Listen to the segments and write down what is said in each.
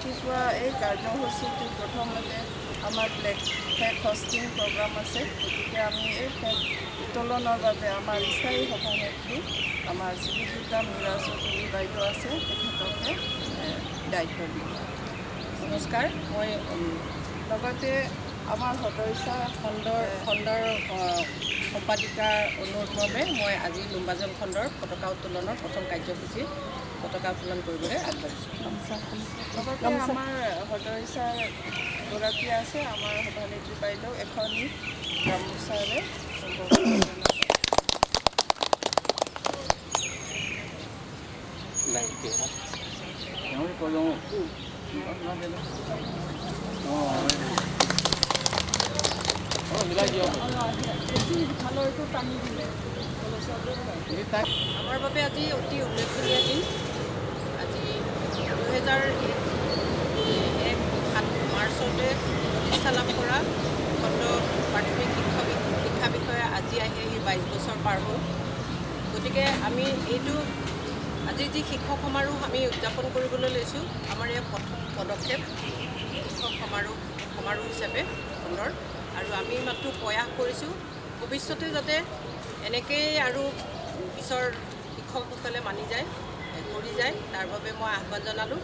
উঠি যোৱা এই কাৰ্যসূচীটো প্ৰথমতে আমাৰ ফ্লেগ হষ্টিং প্ৰগ্ৰাম আছে। গতিকে আমি এই ফ্লেগ উত্তোলনৰ বাবে আমাৰ স্থায়ী সভানেত্ৰী আমাৰ শ্ৰীযুতা মীৰা চৌধুৰী বাইদেউ আছে, তেখেতকে দায়িত্ব দিম। নমস্কাৰ, মই লগতে আমাৰ সদস্য খণ্ডৰ সম্পাদিকাৰ অনুৰোধ মৰ্মে মই আজি লুম্বাজল খণ্ডৰ পতাকা উত্তোলনৰ প্ৰথম কাৰ্যসূচী পতাকা উত্তোলন কৰিবলৈ আগবাঢ়িছোঁ। লগতে আমাৰ সদস্যাৰ গৰাকী আছে আমাৰ সভানেত্ৰী বাইদেউ এখনি গামোচাৰে সম্বৰ্ধনা জনাব। আমাৰ বাবে আজি অতি উল্লেখনীয় দিন। আজি 2001 7 মাৰ্চতে প্ৰতিষ্ঠা লাভ কৰা খণ্ড প্ৰাথমিক শিক্ষা বিষয়া আজি আহি আহি 22 বছৰ পাৰ হ'ল। গতিকে আমি এইটো আজি যি শিক্ষক সমাৰোহ আমি উদযাপন কৰিবলৈ লৈছোঁ, আমাৰ ইয়াৰ প্ৰথম পদক্ষেপ শিক্ষক সমাৰোহ হিচাপে খণ্ডৰ, আৰু আমি মাত্ৰ প্ৰয়াস কৰিছোঁ ভৱিষ্যতে যাতে এনেকৈয়ে আৰু পিছৰ শিক্ষকসকলে মানি যায়, কৰি যায়, তাৰ বাবে মই আহ্বান জনালোঁ।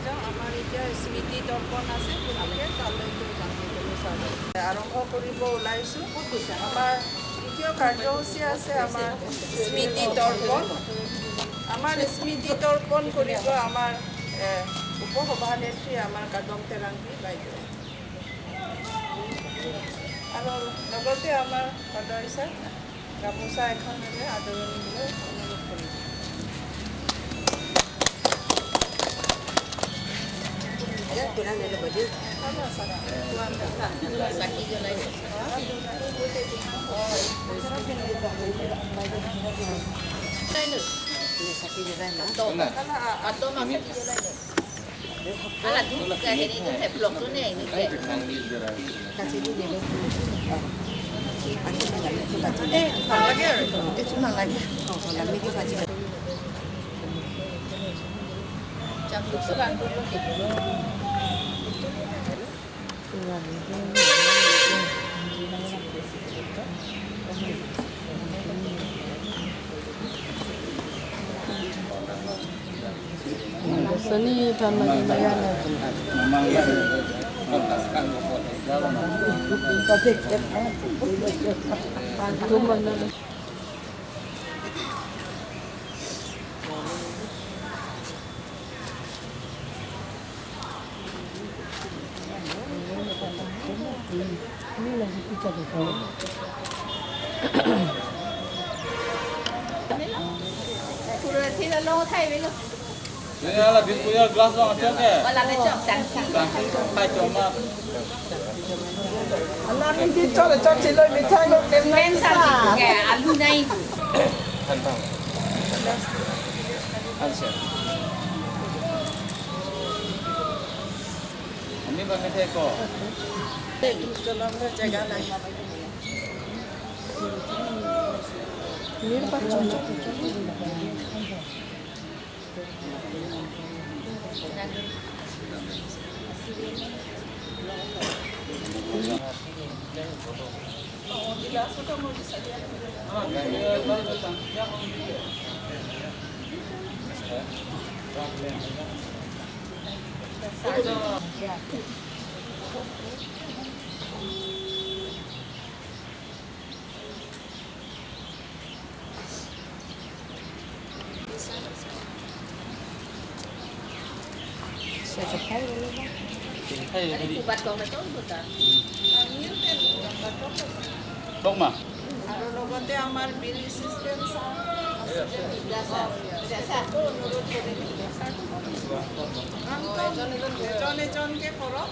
যাওঁ, আমাৰ এতিয়া স্মৃতি তৰ্পণ আছে, গতিকে তালৈকে যাম। আৰম্ভ কৰিব ওলাইছোঁ। আমাৰ দ্বিতীয় কাৰ্যসূচী আছে আমাৰ স্মৃতি তৰ্পণ। আমাৰ স্মৃতি তৰ্পণ কৰিব আমাৰ উপসভানেত্ৰী আমাৰ কাদম তেৰাংপী বাইদেউ, আৰু লগতে আমাৰ সদস্য গামোচা এখনেৰে আদৰণি দিবলৈ অনুৰোধ কৰিছোঁ। জেগা নাই। আৰু লগতে আমাৰ বিল এছিষ্টেণ্ট অনুৰোধ কৰিম, এজন এজনকে কৰক।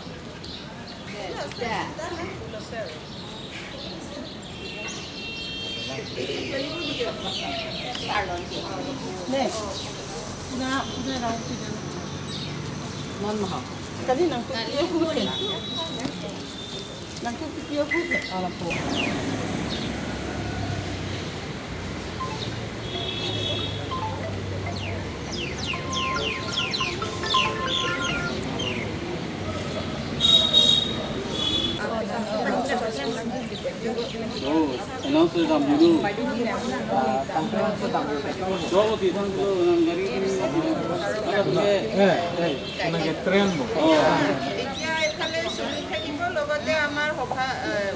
এতিয়া এইফালে চলি থাকিব, লগতে আমাৰ সভা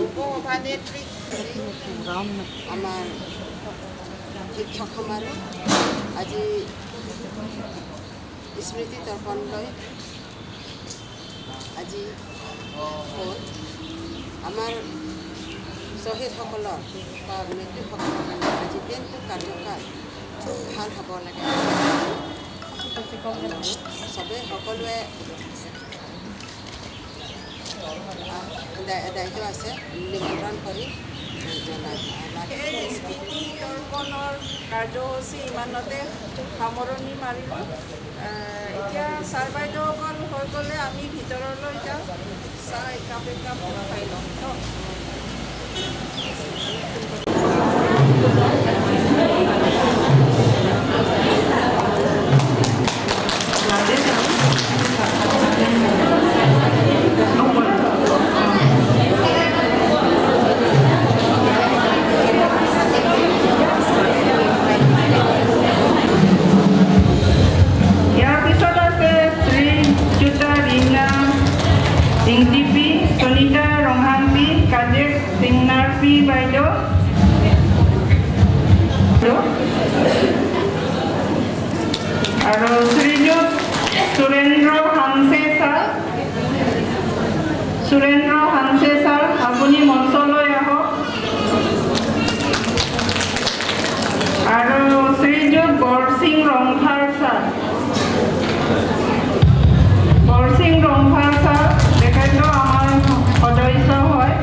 উপ সভানেত্ৰী আমাৰ শিক্ষক সমাৰোহ আজি স্মৃতি তৰ্পণ লৈ আজি হ'ল। আমাৰ শ্বহীদসকলৰ বা মৃত্যুসকলৰ কাৰণে আজি দিনটো কাৰ্যকাল ভাল হ'ব লাগে। চবেই সকলোৱে দায়িত্ব আছে, নিমন্ত্ৰণ কৰি জনাই। এই স্মৃতি তৰ্পণৰ কাৰ্যসূচী ইমানতে সামৰণি মাৰিলোঁ। এতিয়া ছাৰ বাইদেউসকল হৈ গ'লে আমি ভিতৰলৈ যাওঁ, চাহ একাপ একাপ খাই ল'ম ন। ইয়াৰ পিছত আছে শ্ৰীযুতা ৰীনা ৰিংটিপি, সুনীতা ৰংহাংপি, কাজেক সিংনাৰপি বাইদেউ। আৰু শ্ৰীযুত সুৰেন্দ্ৰ হানছে ছাৰ, সুৰেন্দ্ৰ হানছে ছাৰ, আপুনি মঞ্চলৈ আহক। আৰু শ্ৰীযুত বৰসিং ৰংফাৰ ছাৰ, বৰসিং ৰংফাৰ ছাৰ, তেখেতো আমাৰ সদস্য হয়।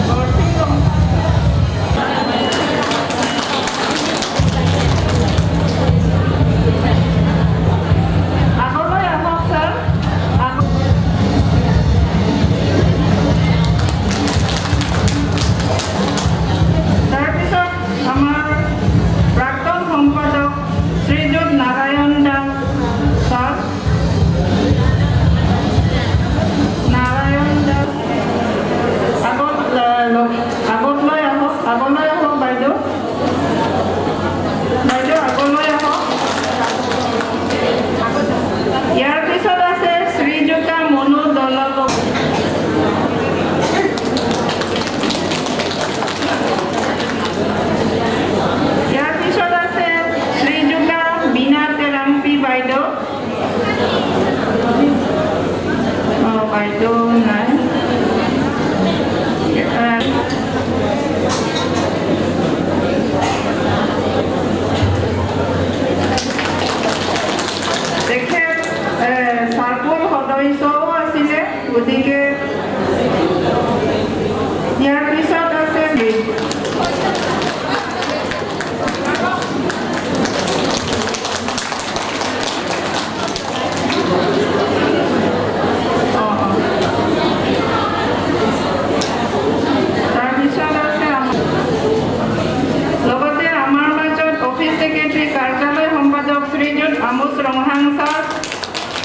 বৰসিং ৰংফাৰ। আগলৈ আহক ছাৰ। তাৰপিছত আমাৰ প্ৰাক্তন সম্পাদক শ্ৰীযুত নাৰায়ণ দাস ছাৰ, নাৰায়ণ দাস, আগত লৈ আহক, আগলৈ আহক বাইদেউ, বাইদেউ আগলৈ আহক। ইয়াৰ পিছত আছে শ্ৰীযুতা মনু দলক। ইয়াৰ পিছত আছে শ্ৰীযুতা বীণা তেৰাংপি বাইদেউ। অঁ, বাইদেউ নাই। তেখেত চাৰ্কল সদস্যও আছিলে, গতিকে ইয়াৰ পিছত আছে অঁ অঁ তাৰপিছত আছে লগতে আমাৰ মাজত অফিচ ছেক্ৰেটাৰী কাৰ্যালয় সম্পাদক শ্ৰীযুত আমোজ ৰংহাং ছাৰ,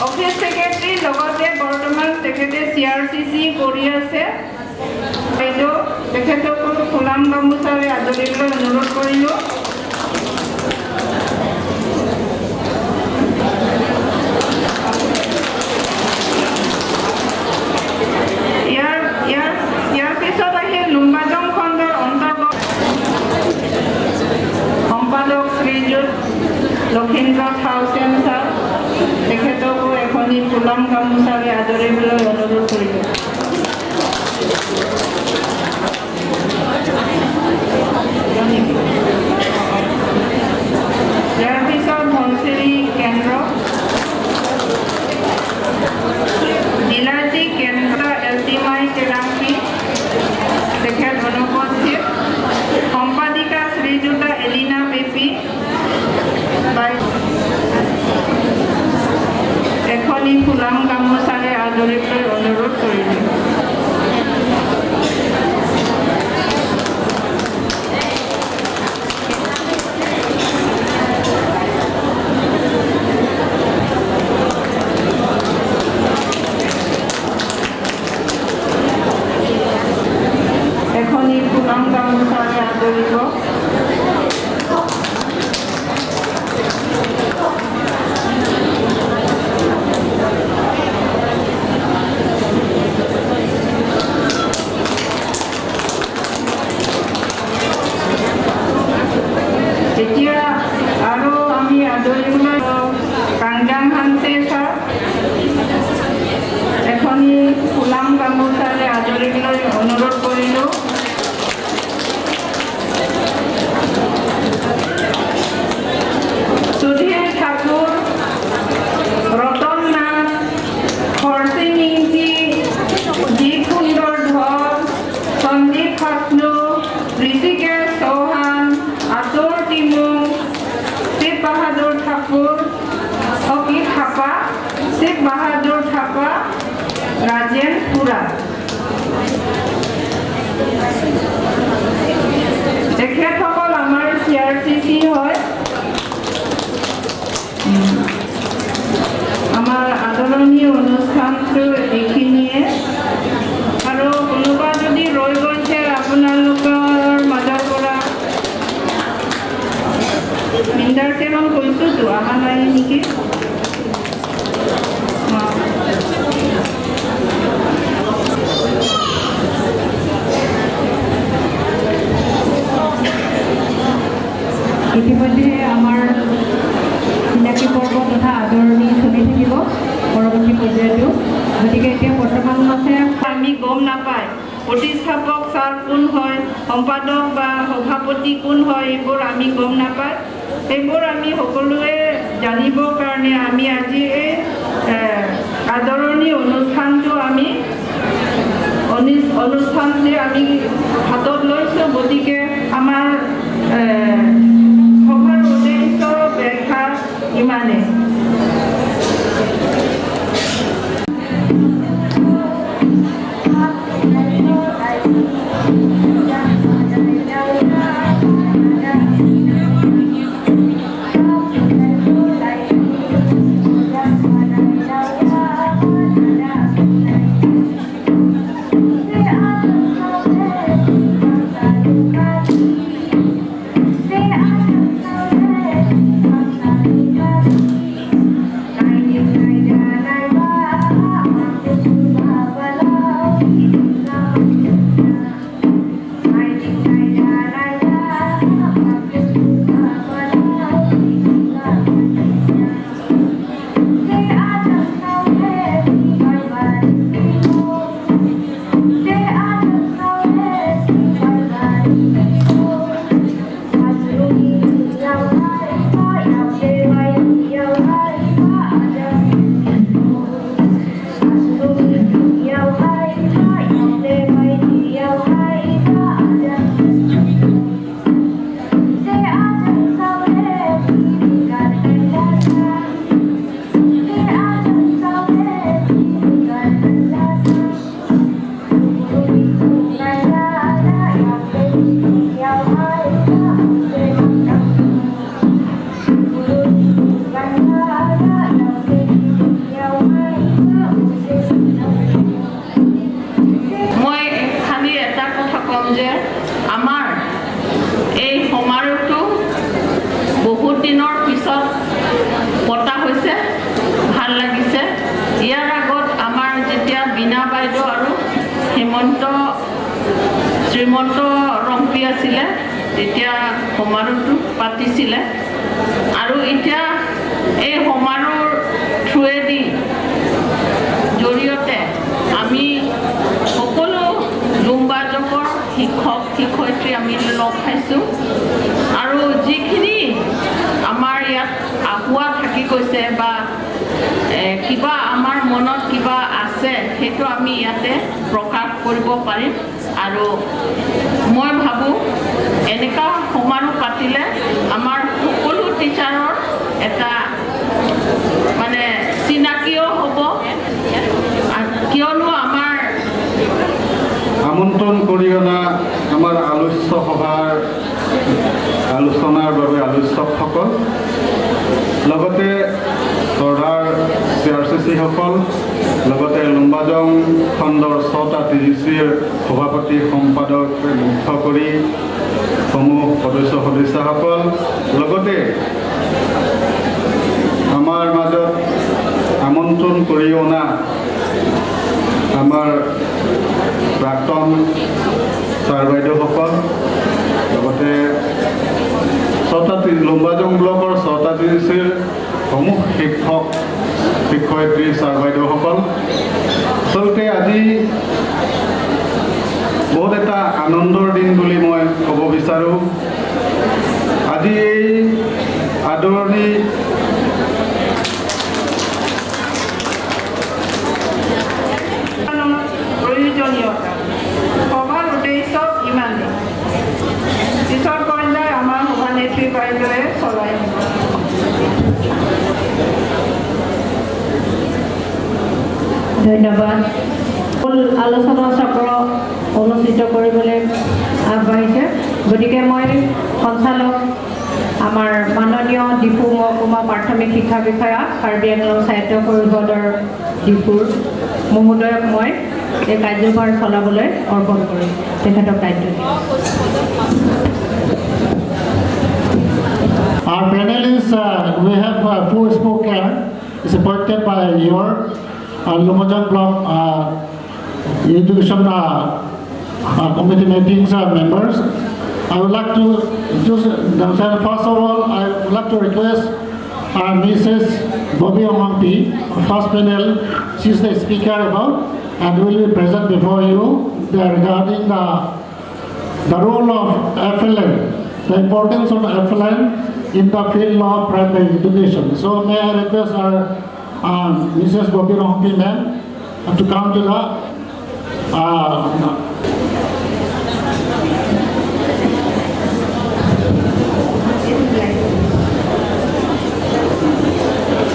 অফিচ ছেক্ৰেটাৰী, লগতে বৰ্তমান তেখেতে CRCC কৰি আছে। বাইদেউ, তেখেতকো ফুলাম গামোচাৰে আদৰিবলৈ অনুৰোধ কৰিলোঁ। ইয়াৰ ইয়াৰ ইয়াৰ পিছত আহিল লুম্বাজং খণ্ডৰ অন্তৰ্গত সম্পাদক শ্ৰীযুত লক্ষীন্দ্ৰ থাউচেন ছাৰ, তেখেতকো এখনি ফুলাম গামোচাৰে আদৰিবলৈ অনুৰোধ কৰিলোঁ। ইয়াৰ পিছত ধনশিৰি কেন্দ্ৰ, নীলাজী কেন্দ্ৰ, এলটিমাই তেৰাংপি, তেখেত অনুপস্থিত। সম্পাদিকা শ্ৰীযুতা এলিনা পেপি বাই, এখনি ফুলাম গামোচাৰে আদৰিবলৈ অনুৰোধ কৰিলোঁ। বাহাদুৰ থাপা, ৰাজেন খুৰা। তেখেতসকল আমাৰ চিআৰচিচি হয়। আমাৰ আদৰণি অনুষ্ঠানটো এইখিনিয়ে। আৰু কোনোবা যদি ৰৈ গৈছে আপোনালোকৰ মাজৰ পৰা, মিন্দাৰ তেৰং কৈছোঁতো, অহা নাই নেকি? অঁ। ইতিমধ্যে আমাৰ চিনাকি পৰ্ব তথা আদৰণি চলি থাকিব পৰৱৰ্তী পৰ্যায়তো। গতিকে এতিয়া বৰ্তমান আছে আমি গম নাপায় প্ৰতিষ্ঠাপক ছাৰ কোন হয়, সম্পাদক বা সভাপতি কোন হয়, এইবোৰ আমি গম নাপায়। সেইবোৰ আমি সকলোৱে জানিবৰ কাৰণে আমি আজি এই আদৰণি অনুষ্ঠানটো আমি অনুষ্ঠানটি আমি হাতত লৈছোঁ। গতিকে আমাৰ সভাৰ উদ্দেশ্য ব্যাখ্যা ইমানেই। মই খালি এটা কথা ক'ম যে আমাৰ এই সমাৰোহটো বহুত দিনৰ পিছত পতা হৈছে, ভাল লাগিছে। ইয়াৰ আগত আমাৰ যেতিয়া বীণা বাইদেউ আৰু শ্ৰীমন্ত ৰংপি আছিলে, তেতিয়া সমাৰোহটো পাতিছিলে। আৰু এতিয়া এই সমাৰোহৰ থ্ৰুৱেদি জৰিয়তে আমি সকলো লুম্বাজকৰ শিক্ষক শিক্ষয়িত্ৰী আমি লগ খাইছোঁ আৰু যিখিনি আমাৰ ইয়াত আঁসোৱাহ থাকি গৈছে বা কিবা আমাৰ মনত কিবা আছে, সেইটো আমি ইয়াতে প্ৰকাশ কৰিব পাৰিম। আৰু মই ভাবোঁ এনেকুৱা সমাৰোহ পাতিলে আমাৰ সকলো টিচাৰৰ এটা মানে চিনাকিও হ'ব, কিয়নো আমাৰ আমন্ত্ৰণ কৰি অনা আমাৰ আলোচ্য সভাৰ আলোচনাৰ বাবে আলোচকসকল, লগতে শ্ৰদ্ধাৰ চিআৰচিচিসকল, লগতে লুম্বাজং খণ্ডৰ ছটা টিজিচিৰ সভাপতি, সম্পাদক মুখ্য কৰি সমূহ সদস্য সদস্যাসকল, লগতে আমাৰ মাজত আমন্ত্ৰণ কৰি অনা আমাৰ প্ৰাক্তন ছাৰ বাইদেউসকল, লগতে ছটা লুম্বাজং ব্লকৰ ছটা টিজিচিৰ সমূহ শিক্ষক শিক্ষয়িত্ৰী ছাৰ বাইদেউসকল, আচলতে আজি বহুত এটা আনন্দৰ দিন বুলি মই ক'ব বিচাৰোঁ। আজি এই আদৰণি প্ৰয়োজনীয়তা সভাৰ উদ্দেশ্য ইমানেই। পিছৰ পৰ্যায় আমাৰ সভানেত্ৰী বাইদেৱে চলাই নিব। ধন্যবাদ। মূল আলোচনা চক্ৰ অনুষ্ঠিত কৰিবলৈ আগবাঢ়িছে। গতিকে মই সঞ্চালক আমাৰ মাননীয় ডিফু মহকুমা প্ৰাথমিক শিক্ষা বিষয়া, কাৰ্বি আংলং স্বায়ত্ত পৰিষদৰ ডিফুৰ মহোদয়ক মই এই কাৰ্যভাৰ চলাবলৈ অৰ্পণ কৰিম। তেখেতক দায়িত্ব দিম। Our panelists, we have four speakers. It's appointed by your Lumajang Block Education Committee meetings members. I would like to just, first of all, I would like to request Mrs. Bobby Omampi, first panel. She is the speaker about and will be present before you regarding the role of FLN, the importance of FLN in the field of primary education. So may I request our Mrs. Bobby Rongpi ma'am to come to the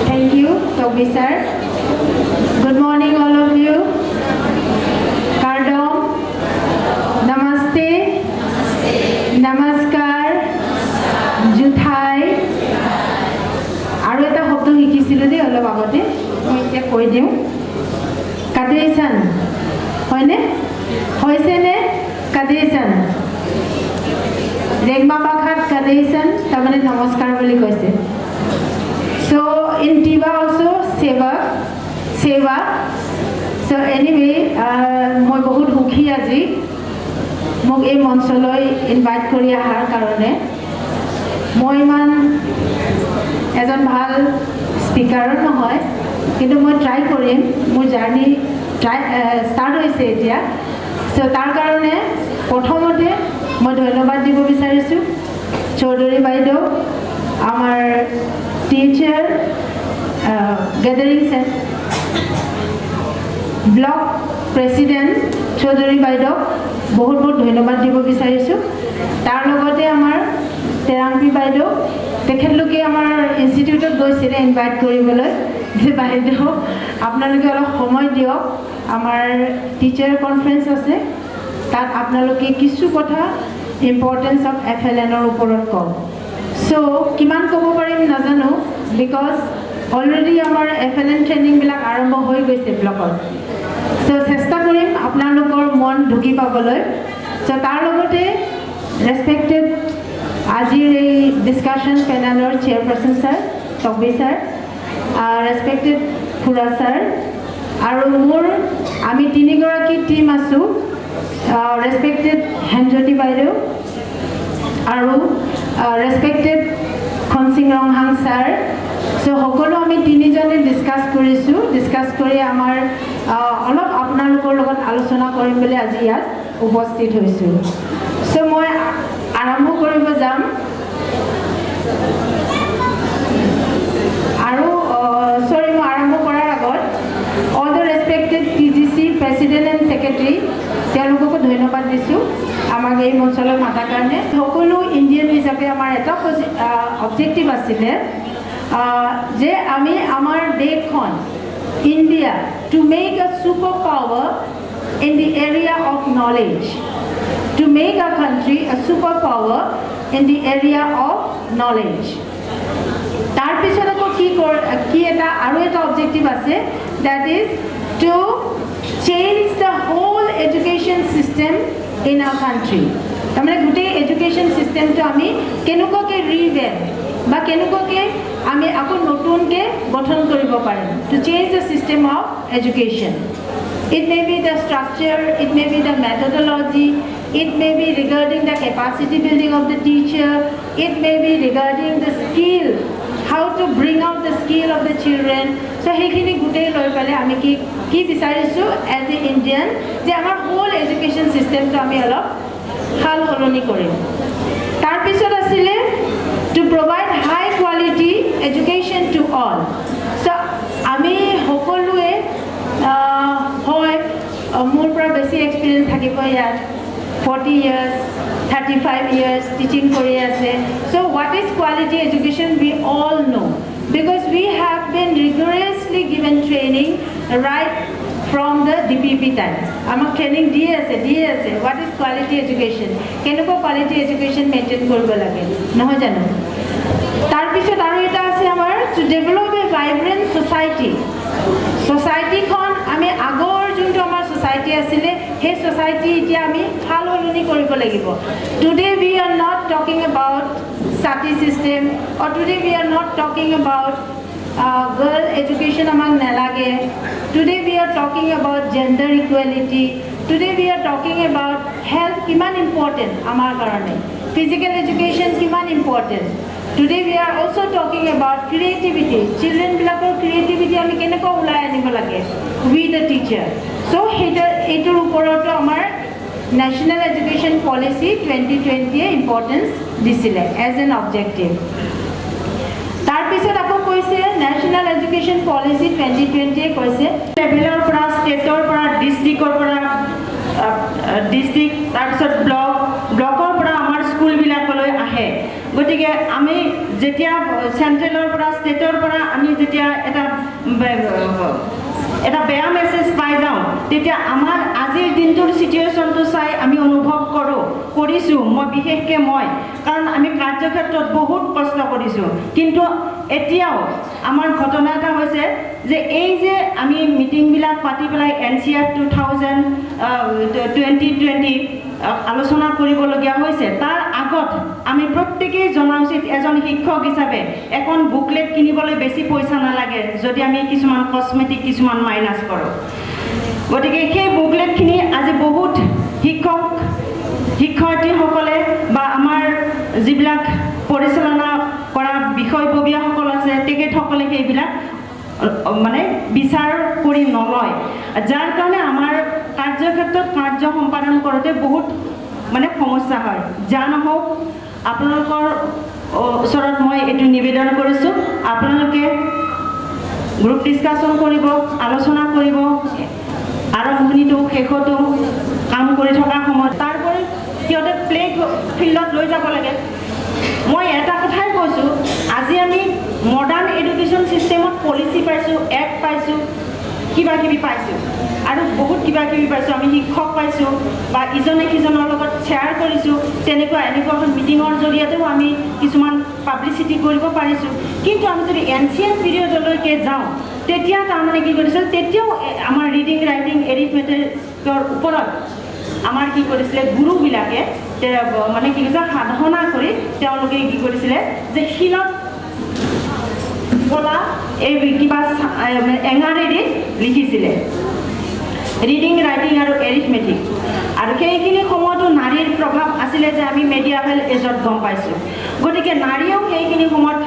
Thank you, Toby sir. Good morning, all of you. Kardom, Namaste, Namaskar, Juthai. আৰু এটা শব্দ শিকিছিলোঁ দেই অলপ আগতে, মই এতিয়া কৈ দিওঁ। কাদেইচান হয়নে? হৈছেনে? কাদেইচান ৰেংমা ভাষাত কাদেইচান তাৰমানে নমস্কাৰ বুলি কৈছে। So in Tiwa also Seva, Seva. So anyway, মই বহুত সুখী আজি মোক এই মঞ্চলৈ ইনভাইট কৰি অহাৰ কাৰণে। মই ইমান এজন ভাল স্পীকাৰো নহয়, কিন্তু মই ট্ৰাই কৰিম। মোৰ জাৰ্ণি ট্ৰাই ষ্টাৰ্ট হৈছে এতিয়া। চ' তাৰ কাৰণে প্ৰথমতে মই ধন্যবাদ দিব বিচাৰিছোঁ চৌধুৰী বাইদেউ, আমাৰ teacher gathering block president Choudhury বাইদেউক বহুত বহুত ধন্যবাদ দিব বিচাৰিছোঁ। তাৰ লগতে আমাৰ তেৰাংপি বাইদেউ, তেখেতলোকে আমাৰ ইনষ্টিটিউটত গৈছিলে ইনভাইট কৰিবলৈ যে বাইদেউ, আপোনালোকে অলপ সময় দিয়ক, আমাৰ টিচাৰ কনফাৰেঞ্চ আছে, তাত আপোনালোকে কিছু কথা ইম্পৰ্টেঞ্চ অফ এফএলএনৰ ওপৰত কওক। চ' কিমান ক'ব পাৰিম নাজানো, because already আমাৰ এফএলএন ট্ৰেইনিংবিলাক আৰম্ভ হৈ গৈছে ব্লকত। চ' চেষ্টা কৰিম আপোনালোকৰ মন ঢুকি পাবলৈ। চ' তাৰ লগতে ৰেচপেক্টেড আজিৰ এই ডিছকাশ্যন পেনেলৰ চেয়াৰপাৰ্চন ছাৰ তকবি ছাৰ, ৰেচপেক্টেড খুৰা ছাৰ আৰু মোৰ আমি তিনিগৰাকী টীম আছোঁ, ৰেচপেক্টেড হেমজ্যোতি বাইদেউ আৰু ৰেচপেক্টেড খনসিং ৰংহাং ছাৰ। চ' সকলো আমি তিনিজনে ডিছকাছ কৰিছোঁ। ডিছকাছ কৰি আমাৰ অলপ আপোনালোকৰ লগত আলোচনা কৰিম বুলি আজি ইয়াত উপস্থিত হৈছোঁ। চ' মই আৰম্ভ কৰিব যাম। আৰু চৰি, মই আৰম্ভ কৰাৰ আগত all the respected TGC president and secretary, তেওঁলোককো ধন্যবাদ দিছোঁ আমাক এই মঞ্চলৈ মাতাৰ কাৰণে। সকলো ইণ্ডিয়ান হিচাপে আমাৰ এটা অবজেক্টিভ আছিলে যে আমি আমাৰ দেশখন India to make a super power in the area of knowledge, to make a country a super power in the area of knowledge. তাৰপিছত আকৌ কি এটা আৰু এটা অবজেক্টিভ আছে, that is to change the whole education system in our country. তাৰমানে গোটেই education ছিষ্টেমটো আমি কেনেকুৱাকৈ ৰিভেম্প বা কেনেকুৱাকৈ আমি আকৌ নতুনকৈ গঠন কৰিব পাৰিম, to change the system of education. It may be the structure, it may be the methodology, it may be regarding the capacity building of the teacher, it may be regarding the skill, how to bring out the skill of the children. So সেইখিনি গোটেই লৈ পেলাই আমি কি কি বিচাৰিছোঁ as a Indian যে আমাৰ হোল এডুকেশ্যন ছিষ্টেমটো আমি অলপ সাল সলনি কৰিম। তাৰপিছত আছিলে to provide high quality education to all. So আমি সকলোৱে হয়, মোৰ পৰা বেছি এক্সপিৰিয়েঞ্চ থাকিব ইয়াত, 40 years, 35 years teaching কৰি আছে। So what is quality education we all know, because we have been rigorously given training right. from the DPP time. আমাক ট্ৰেইনিং দিয়ে আছে, দিয়ে আছে, what is quality education, কেনেকুৱা কোৱালিটি এডুকেশ্যন মেইনটেইন কৰিব লাগে, নহয় জানো? তাৰপিছত আৰু এটা আছে আমাৰ to develop a vibrant society. ছ'চাইটিখন আমি আগৰ যোনটো আমাৰ ছ'চাইটি আছিলে, সেই ছ'চাইটি এতিয়া আমি সাল সলনি কৰিব লাগিব। Today we are not talking about sati system or today we are not talking about girl education আমাক নালাগে। Today we are talking about gender equality. Today we are talking about health কিমান important আমাৰ কাৰণে, physical education কিমান important. Today we are also talking about creativity. চিলড্ৰেনবিলাকৰ creativity আমি কেনেকুৱা ওলাই আনিব লাগে উইথ the teacher. চ' সেইটো এইটোৰ ওপৰতো আমাৰ নেশ্যনেল এডুকেশ্যন পলিচি 2020য়ে ইম্পৰ্টেঞ্চ দিছিলে এজ এন অবজেক্টিভ। তাৰপিছত আকৌ কৈছে, নেশ্যনেল এডুকেশ্যন পলিচি 2020য়ে কৈছে লেভেলৰ পৰা, ষ্টেটৰ পৰা, ডিষ্ট্ৰিক্টৰ পৰা, ডিষ্ট্ৰিক্ট, তাৰপিছত ব্লক, ব্লকৰ পৰা আমাৰ স্কুলবিলাকলৈ আহে। গতিকে আমি যেতিয়া চেণ্ট্ৰেলৰ পৰা, ষ্টেটৰ পৰা আমি যেতিয়া এটা বেয়া মেছেজ পাই যাওঁ, তেতিয়া আমাৰ আজিৰ দিনটোৰ চিটুৱেশ্যনটো চাই আমি অনুভৱ কৰোঁ, কৰিছোঁ মই বিশেষকৈ মই, কাৰণ আমি কাৰ্যক্ষেত্ৰত বহুত কষ্ট কৰিছোঁ। কিন্তু এতিয়াও আমাৰ ঘটনা এটা হৈছে যে এই যে আমি মিটিংবিলাক পাতি পেলাই এনচিএফ 2020 আলোচনা কৰিবলগীয়া হৈছে, তাৰ আগত আমি প্ৰত্যেকেই জনা উচিত, এজন শিক্ষক হিচাপে এখন বুকলেট কিনিবলৈ বেছি পইচা নালাগে, যদি আমি কিছুমান কচমেটিক কিছুমান মাইনাছ কৰোঁ। গতিকে সেই বুকলেটখিনি আজি বহুত শিক্ষক শিক্ষয়িত্ৰীসকলে বা আমাৰ যিবিলাক পৰিচালনা কৰা বিষয়ববীয়াসকল আছে, তেখেতসকলে সেইবিলাক মানে বিচাৰ কৰি নলয়, যাৰ কাৰণে আমাৰ কাৰ্যক্ষেত্ৰত কাৰ্য সম্পাদন কৰোঁতে বহুত মানে সমস্যা হয়। যা নহওক, আপোনালোকৰ ওচৰত মই এইটো নিবেদন কৰিছোঁ, আপোনালোকে গ্ৰুপ ডিছকাশ্যন কৰিব, আলোচনা কৰিব, আৰম্ভণিটো শেষতো কাম কৰি থকা সময়ত। তাৰোপৰি সিহঁতে প্লে ফিল্ডত লৈ যাব লাগে। মই এটা কথাই কৈছোঁ, আজি আমি মডাৰ্ণ এডুকেশ্যন ছিষ্টেমত পলিচি পাইছোঁ, এক্ট পাইছোঁ, কিবা কিবি পাইছোঁ আৰু বহুত কিবা কিবি পাইছোঁ, আমি শিক্ষক পাইছোঁ বা ইজনে সিজনৰ লগত শ্বেয়াৰ কৰিছোঁ, তেনেকুৱা এনেকুৱা এখন মিটিঙৰ জৰিয়তেও আমি কিছুমান পাব্লিচিটি কৰিব পাৰিছোঁ। কিন্তু আমি যদি এনচিয়েণ্ট পিৰিয়ডলৈকে যাওঁ, তেতিয়া তাৰমানে কি কৰিছিল, তেতিয়াও আমাৰ ৰিডিং, ৰাইটিং, এৰিথমেটিকৰ ওপৰত আমাৰ কি কৰিছিলে, গুৰুবিলাকে মানে কি কৰিছে, সাধনা কৰি তেওঁলোকে কি কৰিছিলে যে শিলত কলা এই কিবা এঙাৰেদি লিখিছিলে ৰিডিং, ৰাইটিং আৰু এৰিথমেটিক। আৰু সেইখিনি সময়তো নাৰীৰ প্ৰভাৱ আছিলে যে আমি মেডিয়াভেল এজত গম পাইছোঁ। গতিকে নাৰীয়েও সেইখিনি সময়ত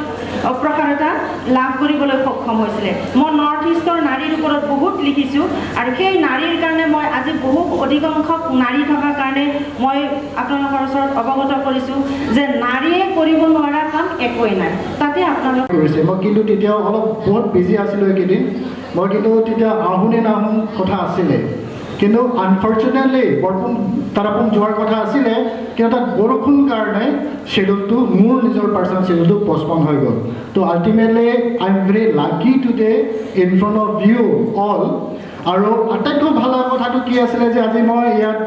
প্ৰসাৰতা লাভ কৰিবলৈ সক্ষম হৈছিলে। মই নৰ্থ ইষ্টৰ নাৰীৰ ওপৰত বহুত লিখিছোঁ আৰু সেই নাৰীৰ কাৰণে মই আজি বহু অধিকাংশ নাৰী থকাৰ কাৰণে মই আপোনালোকৰ ওচৰত অৱগত কৰিছোঁ যে নাৰীয়ে কৰিব নোৱাৰা কাম একোৱেই নাই। তাতে আপোনালোক কৰিছে। মই কিন্তু তেতিয়াও অলপ বহুত বিজি আছিলোঁ এইকেইদিন। মই কিন্তু তেতিয়া আহোঁ নে নাহোঁ কথা আছিলে, কিন্তু আনফৰ্চুনেটলি বৰষুণ, তাৰাপুং যোৱাৰ কথা আছিলে, কিন্তু তাত বৰষুণ কাৰণে শ্বেডিউলটো, মোৰ নিজৰ পাৰ্চনেল শ্বেডিউলটো পষ্টপন হৈ গ'ল। তো ultimately I am very lucky today in front of you all. আৰু আটাইতকৈ ভাল লগা কথাটো কি আছিলে যে আজি মই ইয়াত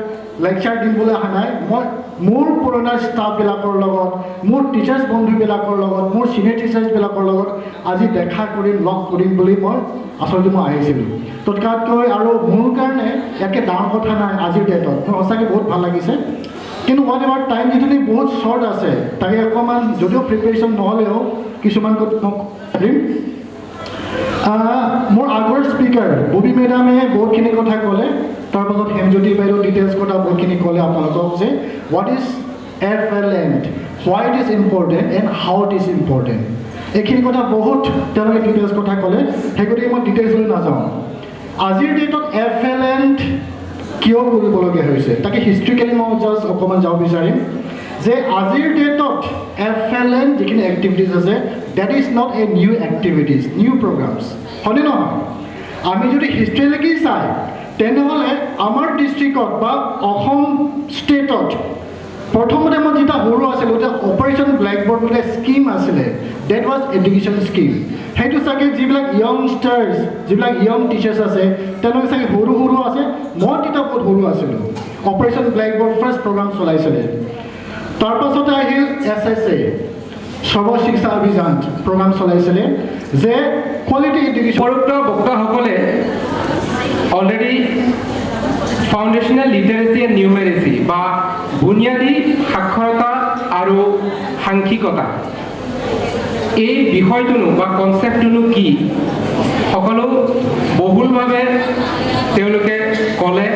লেকচাৰ দিম বুলি অহা নাই। মই মোৰ পুৰণা ষ্টাফবিলাকৰ লগত, মোৰ টিচাৰ্ছ বন্ধুবিলাকৰ লগত, মোৰ ছিনিয়ৰ টিচাৰ্ছবিলাকৰ লগত আজি দেখা কৰিম, লগ কৰিম বুলি মই আচলতে মই আহিছিলোঁ। তৎকাতকৈ আৰু মোৰ কাৰণে ইয়াতকৈ ডাঙৰ কথা নাই আজিৰ ডেটত। মোৰ সঁচাকৈ বহুত ভাল লাগিছে। কিন্তু what ever, time যিটো বহুত শ্বৰ্ট আছে, তাকে অকণমান যদিও প্ৰিপেৰেশ্যন নহ'লেও কিছুমান মই দিম। মোৰ আগৰ স্পীকাৰ ববী মেডামে বহুতখিনি কথা ক'লে, তাৰপাছত হেমজ্যোতি বাইদেউ ডিটেইলছ কথা বহুতখিনি ক'লে আপোনালোকক যে what is FLN, why it is important and how it is important. এইখিনি কথা বহুত তেওঁলোকে ডিটেইলছ কথা ক'লে, সেই গতিকে মই ডিটেইলছলৈ নাযাওঁ। আজিৰ ডেটত এফ এল এন কিয় কৰিবলগীয়া হৈছে, তাকে হিষ্ট্ৰিকেলি মই জাষ্ট অকণমান যাব বিচাৰিম যে আজিৰ ডেটত এফ এল এন যিখিনি এক্টিভিটিছ আছে, that is not a new activities, new programs, হয়নে নহয়? আমি যদি হিষ্ট্ৰীলৈকে চাই, তেনেহ'লে আমাৰ ডিষ্ট্ৰিক্টত বা অসম ষ্টেটত প্ৰথমতে মই যেতিয়া সৰু আছিলোঁ, তেতিয়া অপাৰেশ্যন ব্লেকবৰ্ড বুলি স্কীম আছিলে। That was education scheme. সেইটো চাগে যিবিলাক য়ংষ্টাৰ্ছ, যিবিলাক য়ং টিচাৰ্ছ আছে, তেওঁলোকে চাগে সৰু সৰু আছে। মই তেতিয়া বহুত সৰু আছিলোঁ। অপাৰেশ্যন ব্লেকবৰ্ড ফাৰ্ষ্ট প্ৰগ্ৰাম চলাইছিলে। তাৰপাছতে আহিল এছএছএ, সৰ্ব শিক্ষা অভিযান প্ৰগ্ৰাম চলাইছিলে যে কোৱালিটি এডুকেশ্যন। উপৰোক্ত বক্তাসকলে already foundational literacy and numeracy বা বুনিয়াদী সাক্ষৰতা আৰু সাংখ্যিকতা এই বিষয়টোনো বা কনচেপ্টটোনো কি, সকলো বহুলভাৱে তেওঁলোকে ক'লে।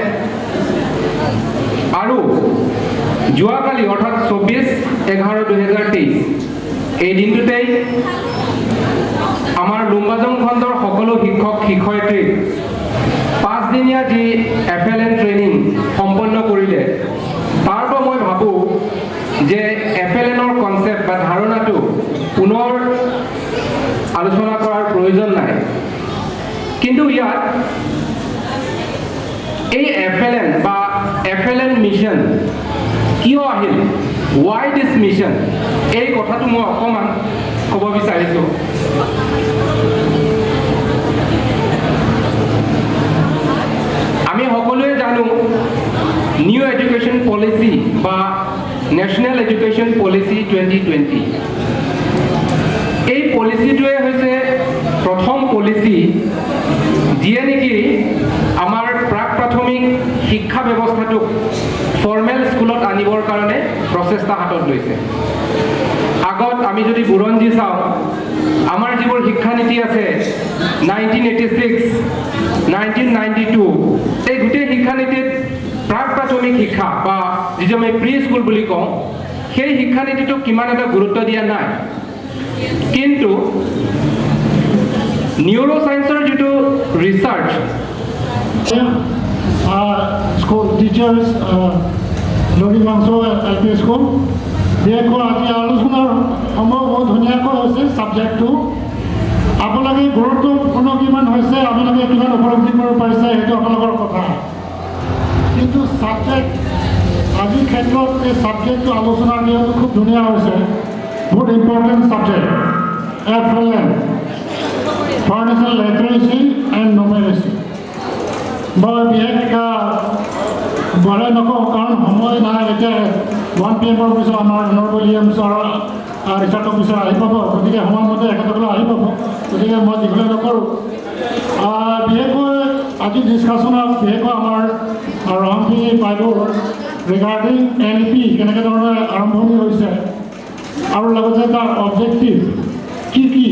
আৰু যোৱাকালি, অৰ্থাৎ 24/11/2023, এই দিনটোতেই আমাৰ লুম্বাজং খণ্ডৰ সকলো শিক্ষক শিক্ষয়িত্ৰীক 5 দিনীয়া যি এফএলএন ট্ৰেইনিং সম্পন্ন কৰিলে, তাৰ পৰা মই ভাবোঁ যে এফএলএনৰ কনচেপ্ট বা ধাৰণাটো পুনৰ আলোচনা কৰাৰ প্ৰয়োজন নাই। কিন্তু ইয়াত এই এফএলএন বা এফএলএন মিছন কিয় আহিল, ৱাই দিছ মিছন, এই কথাটো মই অকণমান ক'ব বিচাৰিছোঁ। আমি সকলোৱে জানো, নিউ এডুকেশ্যন পলিচি বা নেশ্যনেল এডুকেশ্যন পলিচি 2020, এই পলিচিটোৱে হৈছে প্ৰথম পলিচি যিয়ে নেকি আমাৰ প্ৰাক প্ৰাথমিক শিক্ষা ব্যৱস্থাটোক ফৰ্মেল স্কুলত আনিবৰ কাৰণে প্ৰচেষ্টা হাতত লৈছে। আগত আমি যদি বুৰঞ্জী চাওঁ, আমাৰ যিবোৰ শিক্ষানীতি আছে, 1986, 1992, এই গোটেই শিক্ষানীতিত প্ৰাক প্ৰাথমিক শিক্ষা বা যিটো আমি প্ৰি স্কুল বুলি কওঁ, সেই শিক্ষানীতিটোক কিমান এটা গুৰুত্ব দিয়া নাই। কিন্তু নিউৰ' চায়েন্সৰ যিটো research school teachers, Loribangso LP School. বিশেষকৈ আজি আলোচনাৰ সময় বহুত ধুনীয়াকৈ হৈছে। ছাবজেক্টটো আপোনালোকে গুৰুত্বপূৰ্ণ কিমান হৈছে, আপোনালোকে কিমান উপলব্ধি কৰিব পাৰিছে, সেইটো আপোনালোকৰ কথা। কিন্তু ছাবজেক্ট আজিৰ ক্ষেত্ৰত এই ছাবজেক্টটো আলোচনাৰ নিয়মটো খুব ধুনীয়া হৈছে। বহুত important subject FLN, foundational literacy and numeracy. মই বিশেষ বঢ়াই নকওঁ, কাৰণ সময় নাই। এতিয়া 1 পি এমৰ পিছত আমাৰ অনাৰেবল ই এম ছাৰৰ ৰিচাৰ্চ অফিচাৰ আহি পাব। গতিকে সময়মতে এখেতসকলে আহি পাব। গতিকে মই দীঘলীয়া নকৰোঁ। বিশেষকৈ আজি ডিছকাশ্যনত বিশেষকৈ আমাৰ ৰংপি বাইদেউৰ ৰিগাৰ্ডিং এনইপি কেনেকৈ ধৰণে আৰম্ভণি হৈছে আৰু লগতে তাৰ অবজেক্টিভ কি কি,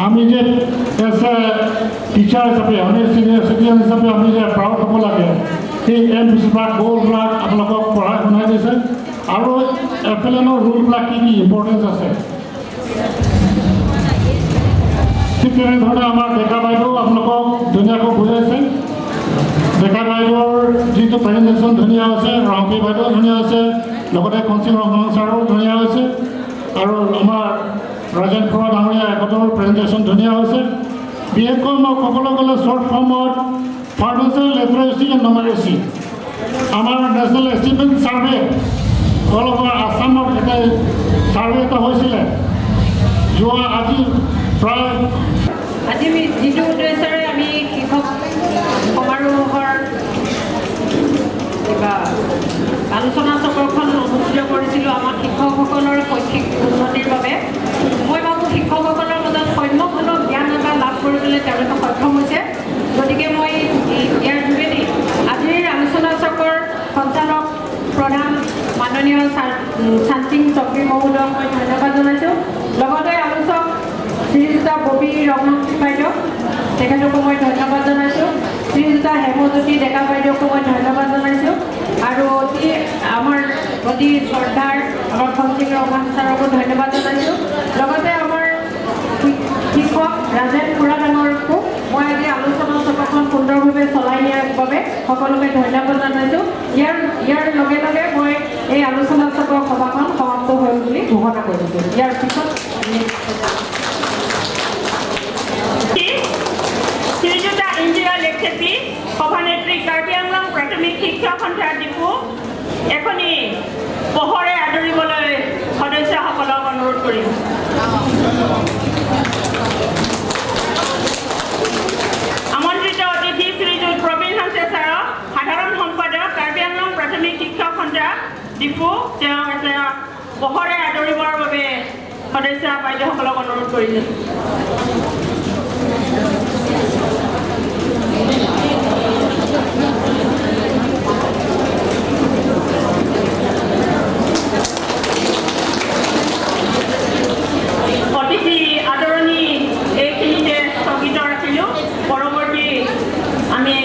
আমি যে এজ এ টিচাৰ হিচাপে, আমি চিনিয়ৰ চিটিজেন হিচাপে আমি যে প্ৰাউড হ'ব লাগে, সেই এইমছবিলাক, গ'লবিলাক আপোনালোকক পঢ়াই শুনাই দিছে আৰু এফএলএনৰ ৰোলবিলাক কি কি ইম্পৰ্টেঞ্চ আছে। ঠিক তেনেধৰণে আমাৰ ডেকা বাইদেউ আপোনালোকক ধুনীয়াকৈ বুজাইছে। ডেকা বাইদেউৰ যিটো প্ৰেজেণ্টেশ্যন ধুনীয়া হৈছে, ৰংপি বাইদেউ ধুনীয়া হৈছে, লগতে কনচিং ৰহমান ছাৰো ধুনীয়া হৈছে আৰু আমাৰ ৰাজেন খুৰা ডাঙৰীয়া এখেতৰ প্ৰেজেণ্টেশ্যন ধুনীয়া হৈছে। বিশেষকৈ মই ক'বলৈ গ'লে শ্বৰ্ট ফৰ্মত ফাউণ্ডেশ্যনেল লিটাৰেচি এণ্ড নুমেৰেচি, আমাৰ national achievement survey, all over আছামত এটা ছাৰ্ভে এটা হৈছিলে যোৱা আজি প্ৰায় আজি আমি যিটো উদ্দেশ্যৰে আমি শিক্ষক সমাৰোহৰ কিবা আলোচনা চক্ৰখন অনুষ্ঠিত কৰিছিলোঁ, আমাৰ শিক্ষকসকলৰ শৈক্ষিক উন্নতিৰ বাবে, মই ভাবোঁ শিক্ষকসকলৰ মাজত সম্যকধৰণৰ জ্ঞান এটা লাভ কৰিবলৈ তেওঁলোকে সক্ষম হৈছে। গতিকে মই ইয়াৰ যোগেদি আজিৰ আলোচনা চক্ৰৰ সঞ্চালক প্ৰধান মাননীয় চানচিং চক্ৰী মহোদয়ক মই ধন্যবাদ জনাইছোঁ। লগতে আলোচক শ্ৰীযুতা ববী ৰঘুনাথ বাইদেউ, তেখেতকো মই ধন্যবাদ জনাইছোঁ। শ্ৰীযুতা হেমজ্যোতি ডেকা বাইদেউকো মই ধন্যবাদ জনাইছোঁ আৰু অতি আমাৰ অতি শ্ৰদ্ধাৰ আমাৰ খনসিং ৰঘুনাথ ছাৰকো ধন্যবাদ জনাইছোঁ। লগতে আমাৰ শিক্ষক ৰাজেন খুৰা ডাঙৰকো মই আজি আলোচনা চক্ৰখন সুন্দৰভাৱে চলাই নিয়াৰ বাবে সকলোকে ধন্যবাদ জনাইছোঁ। ইয়াৰ লগে লগে মই এই আলোচনা চক্ৰ সভাখন সমাপ্ত হ'ল বুলি ঘোষণা কৰিছোঁ। ইয়াৰ পিছত আমি শ্ৰীযুতা ইন্দিৰা লেখেপী, সভানেত্ৰী, কাৰ্বি আংলং প্ৰাথমিক শিক্ষক সন্থা, ডিফু। এখনি পোহৰে আদৰিবলৈ সদস্যসকলক অনুৰোধ কৰিম। আমন্ত্ৰিত অতিথি শ্ৰীযুত প্ৰবীণ হাঞ্চে ছাৰক, সাধাৰণ সম্পাদক, কাৰ্বি আংলং প্ৰাথমিক শিক্ষক সন্থা, ডিফু, তেওঁক এটা পোহৰে আদৰিবৰ বাবে সদস্য বাইদেউসকলক অনুৰোধ কৰিছোঁ। অতিথি আদৰণি এইখিনিতে স্থগিত ৰাখিলোঁ। পৰৱৰ্তী আমি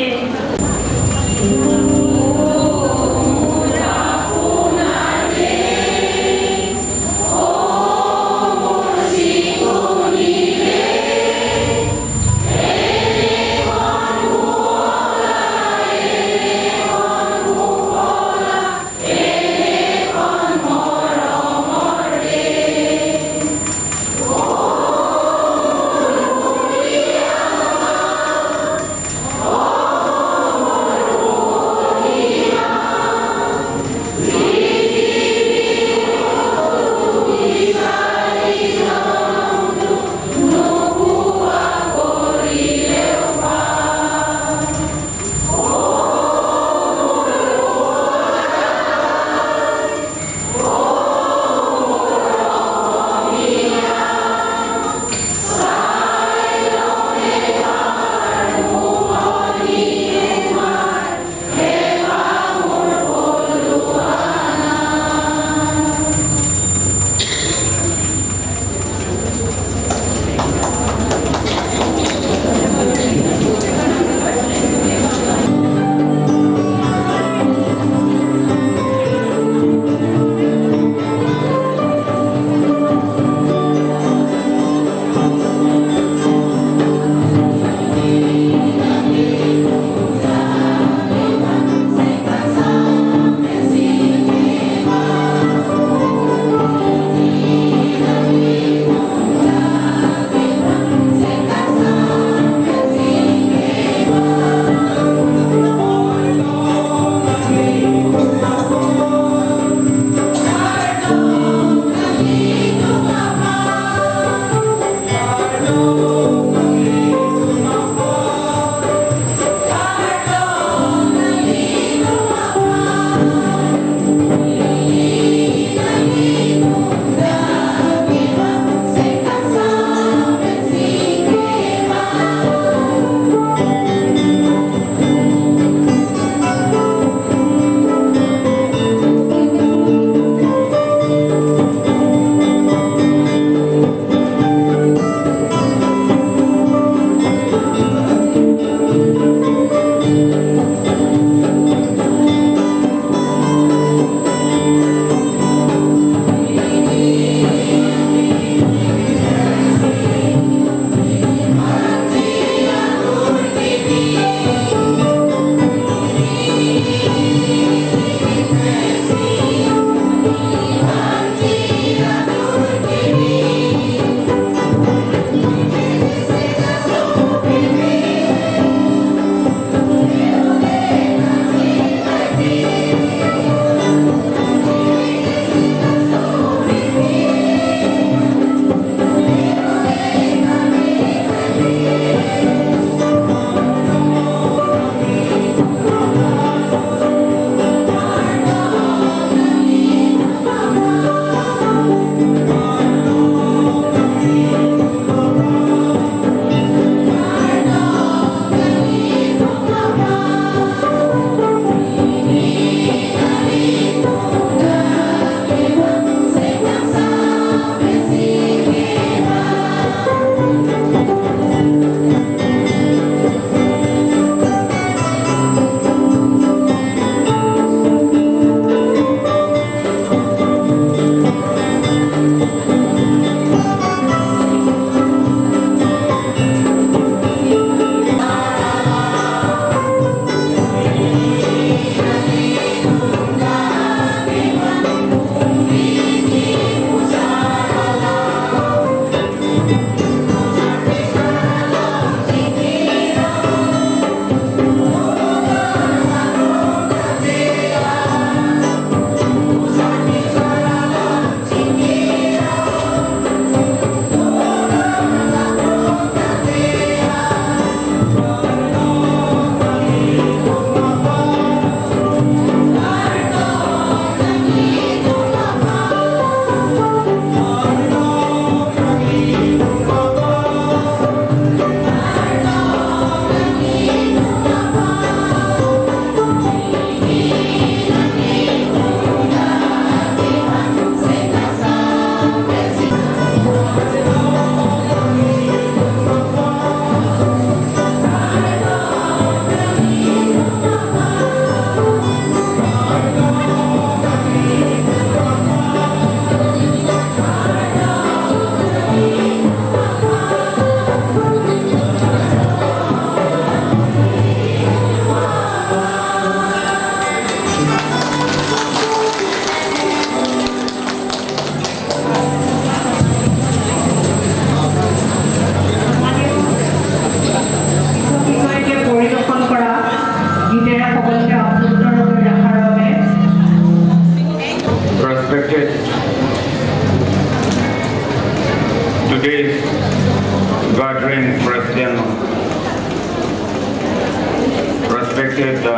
Respected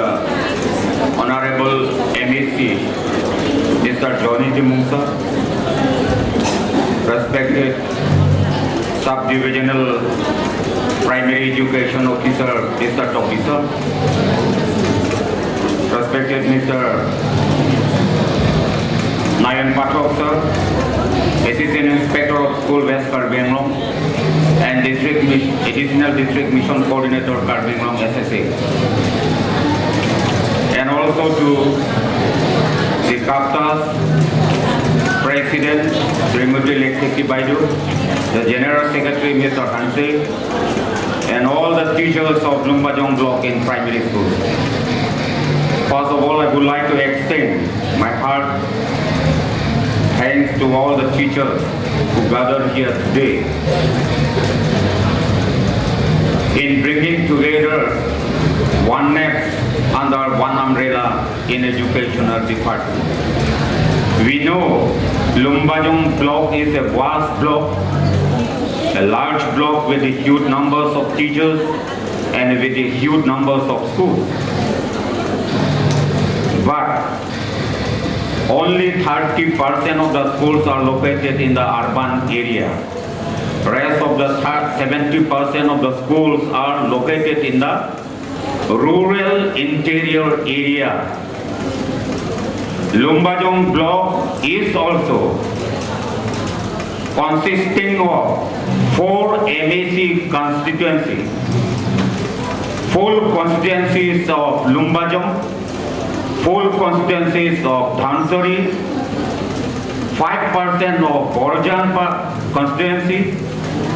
Honorable MAC, Mr. Johnny Timung sir, respected Subdivisional Primary Education Officer, Mr. Toki sir, respected Mr. Nayan Pathak sir, Assistant Inspector of School, West Karbi Anglong, and Additional District Mission Coordinator, Karbi Anglong SSA. And also to the KAPTA's President, Srimati Lekheki Baidu, the General Secretary, Mr. Hanse, and all the teachers of Lumbajong Block in primary school. First of all, I would like to extend my heart thanks to all the teachers who gathered here today in bringing together oneness under one umbrella in educational department. We know Lumbajong block is a vast block, a large block with a huge numbers of teachers and with a huge numbers of schools. But only 30% of the schools are located in the urban area. Rest of the 70% of the schools are located in the rural interior area. Lumbajong block is also consisting of 4 MAC constituency. 4 constituencies of Lumbajong, 4 constituencies of Dhansiri, 5% of Borjan constituency,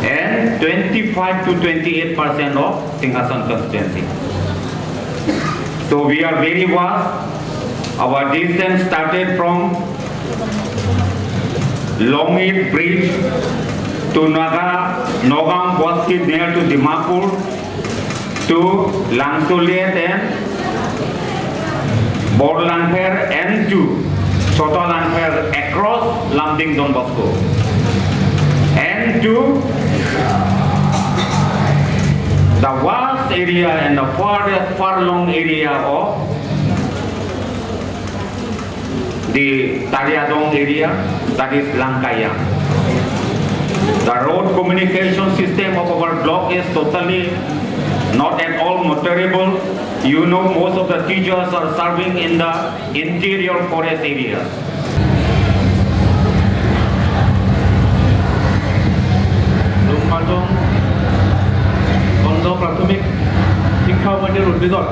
and 25 to 28% of Singhason constituency. So we are very vast. Our distance started from Longit Bridge to Nogam Bosti near to Dimapur to Langsoliet and Borlangpher and to Chota Langpher across Lamding Don Bosco and to the vast area and the farthest far-long area of the Tariadong area, that is Langkaya. The road communication system of our block is totally not at all motorable. You know, most of the teachers are serving in the interior forest areas. Lumbajong খণ্ড প্ৰাথমিক শিক্ষা সমিতিৰ উদ্যোগত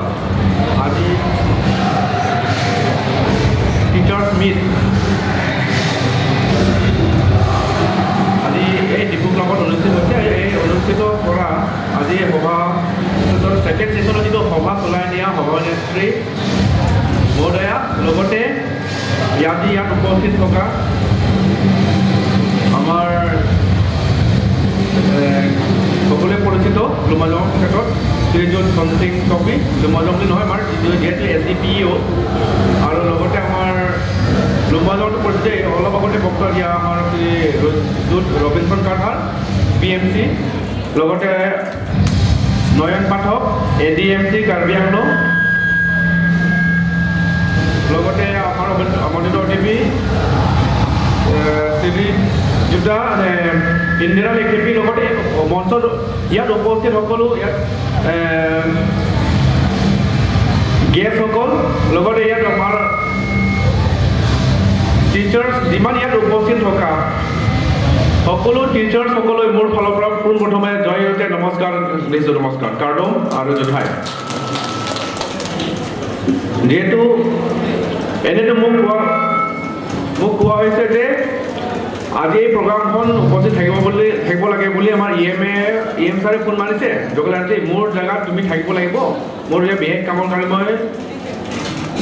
আজি teachers meat আজি এই ডিফু ক্লাবত অনুষ্ঠিত হৈছে। এই অনুষ্ঠিত কৰা আজি সভা ছেকেণ্ড ছেশ্যনত যিটো সভা চলাই নিয়া সভানেত্ৰী মহোদয়া, লগতে ইয়াত উপস্থিত থকা আমাৰ সকলোৱে পৰিচিত লুম্বাজং ক্ষেত্ৰত শ্ৰীযুত ধনসিং টপি, লুম্বাজং বুলি নহয়, আমাৰ যিহেতু এছ ডি পি অ' আৰু লগতে আমাৰ লুম্বাজংটো পৰিচিত অলপ আগতে বক্তব্য দিয়া আমাৰ Shriyut Robinson Kathar P M C, লগতে Nayan Pathak A D M C Karbi Anglong, লগতে আমাৰ আমন্ত্ৰিত অতিথি শ্ৰীযুতা ইন্দিৰা লেখেপি, লগতে মঞ্চত ইয়াত উপস্থিত সকলো ইয়াত গেষ্টসকল, লগতে ইয়াত আমাৰ টিচাৰ্ছ যিমান ইয়াত উপস্থিত থকা সকলো টিচাৰ্ছসকলৈ মোৰ ফালৰ পৰা পোনপ্ৰথমে জয়তে নমস্কাৰ দিছোঁ। নমস্কাৰ কাৰ্ডম আৰু জোঠাই। যিহেতু এনেতো মোক কোৱা হৈছে যে আজি এই প্ৰগ্ৰামখন উপস্থিত থাকিব লাগে বুলি আমাৰ ই এম ছাৰে ফোন মাৰিছে, জগলাল মোৰ জেগাত তুমি থাকিব লাগিব, মোৰ এতিয়া বিশেষ কামৰ কাৰণে মই